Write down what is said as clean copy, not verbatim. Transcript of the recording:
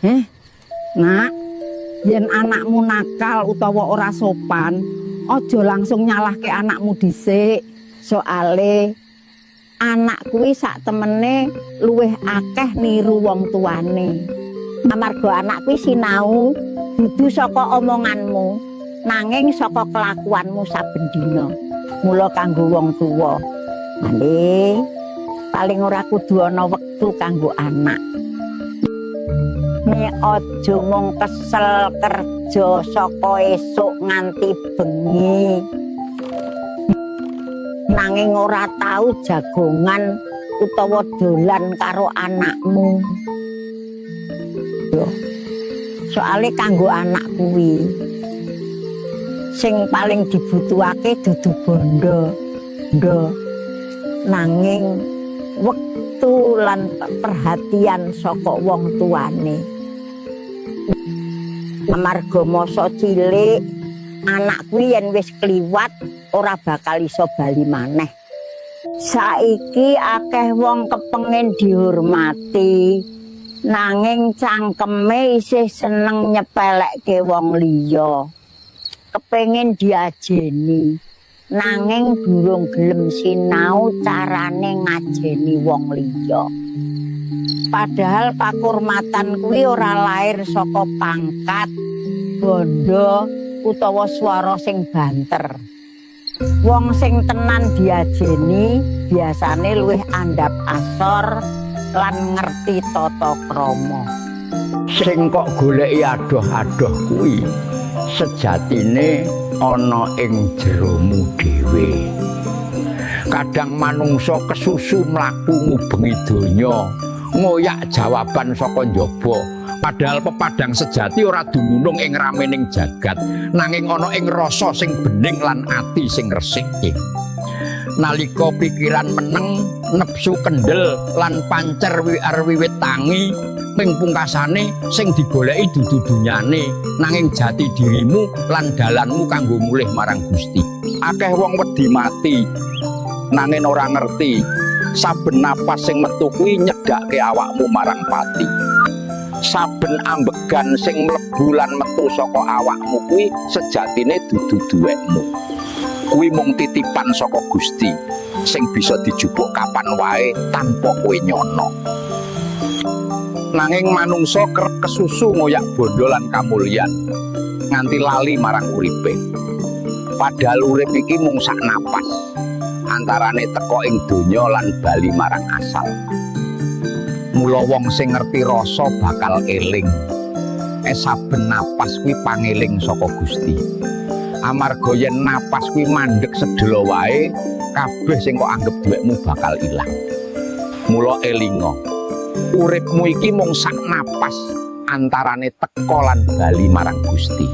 Eh, Nak, yen anakmu nakal utawa ora sopan, aja langsung nyalahke anakmu dhisik. Soale anak kuwi sak temene luwih akeh niru wong tuane. Amarga anak kuwi sinau dudu saka omonganmu, nanging saka kelakuanmu saben dina. Mula kanggo wong tuwa, male paling ora kudu ana wektu kanggo anak. Ne aja mung kesel kerja saka esuk nganti bengi. Nanging ora tau jagongan utawa dolan karo anakmu. Yo. Soale kanggo anak kuwi sing paling dibutuhake dudu bondo, ndo. Nanging wektu lan perhatian saka wong tuane. Amarga masa cilik anak kuwi yen wis kliwat ora bakal iso bali maneh. Saiki akeh wong kepengin dihormati, nanging cangkeme isih seneng nyepelekke wong liya. Kepengin diajeni, nanging durung gelem sinau carane ngajeni wong liya. Padahal pakurmatan kuwi ora lair saka pangkat, bondo, utawa swara sing banter. Wong sing tenan diajeni biasane luwih andhap asor lan ngerti tata krama. Sing kok goleki adoh-adoh kuwi sejatine ana ing jeromu dhewe. Kadang manungsa kesusu mlaku ngubengi donya, ngoyak jawaban saka njaba. Padahal pepadang sejati ora dumunung ing ramening jagat, nanging ana ing rasa sing bening lan ati sing resik. Nalika pikiran meneng, nepsu kendel lan pancer wiar wiwit tangi, ping pungkasane sing digoleki dudu dunyane, nanging jati dirimu lan dalanmu kanggo mulih marang Gusti. Akeh wong wedi mati, nanging ora ngerti saben napas sing metu kuwi nyedhake awakmu marang pati. Saben ambegan sing mlebu lan metu saka awakmu kuwi sejatine dudu duwekmu. Kuwi mung titipan saka Gusti sing bisa dijupuk kapan wae tanpa kowe nyono. Nanging manungsa kerep kesusu ngoyak bondo lan kamulyan nganti lali marang uripe. Padahal urip iki mung sak napas antarane teka ing donya lan bali marang asal. Mula wong sing ngerti rasa bakal eling. Saben napas kuwi pangeling saka Gusti. Amarga yen napas kuwi mandeg sedhela wae, kabeh sing kok anggep duwekmu bakal ilang. Mula elinga, uripmu iki mung sak napas antarane teka lan bali marang Gusti.